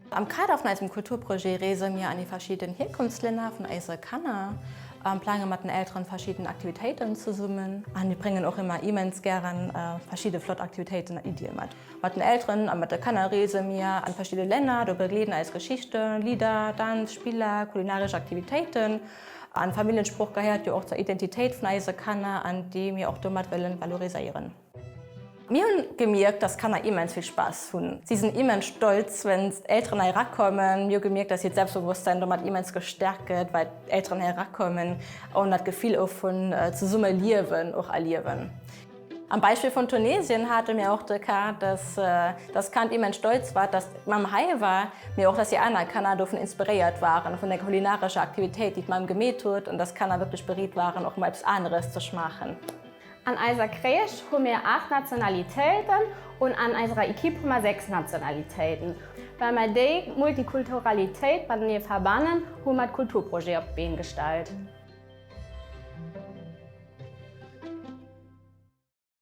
Am Kader vun eisem Kulturprojet reese mir an déi verschidden Hierkunftslänner vun eise Kanner a plange mat den Elteren verschidden Aktivitéiten zesummen. An mir bréngen och ëmmer immens gären verschidde flott Aktivitéiten an Iddie mat. Mat den Elteren a mat de Kanner reese mir an verschidde Länner, do begleeden eis Geschichten, Lidder, Danz, Spiller, kulinaresch Aktivitéiten. An Familljensprooch gehéiert jo och zur Identitéit vun eise Kanner an déi mir och domat wëllen valoriséieren. Mir hunn gemierkt, dass Kanner immens vill Spaass hunn. Si sinn immens stolz, wenn d'Elteren hei erakommen. Mir hu gemierkt, dass hiert Selbstbewusstsein domat immens gestärkt gëtt, well d'Elteren hei erakommen an dat Gefill och vun zesumme liewen och erliewen. Am Beispill vun Tunesien hate mir och de Cas, dass das Kand immens stolz war, dass d'Mamm hei war, mee och, dass déi aner Kanner dovun inspiréiert waren, vun der kulinarescher Aktivitéit, déi d'Mamm gemeet huet, an dass d'Kanner wierklech bereet waren, och mol eppes aneres ze schmaachen. An eiser Crèche hu mir 8 Nationalitéiten und an eiserer Equipe hu mer 6 Nationalitéiten. Well mer déi Multikulturalitéit matenee verbannen, hu mer d'Kulturprojet op d'Been gestallt.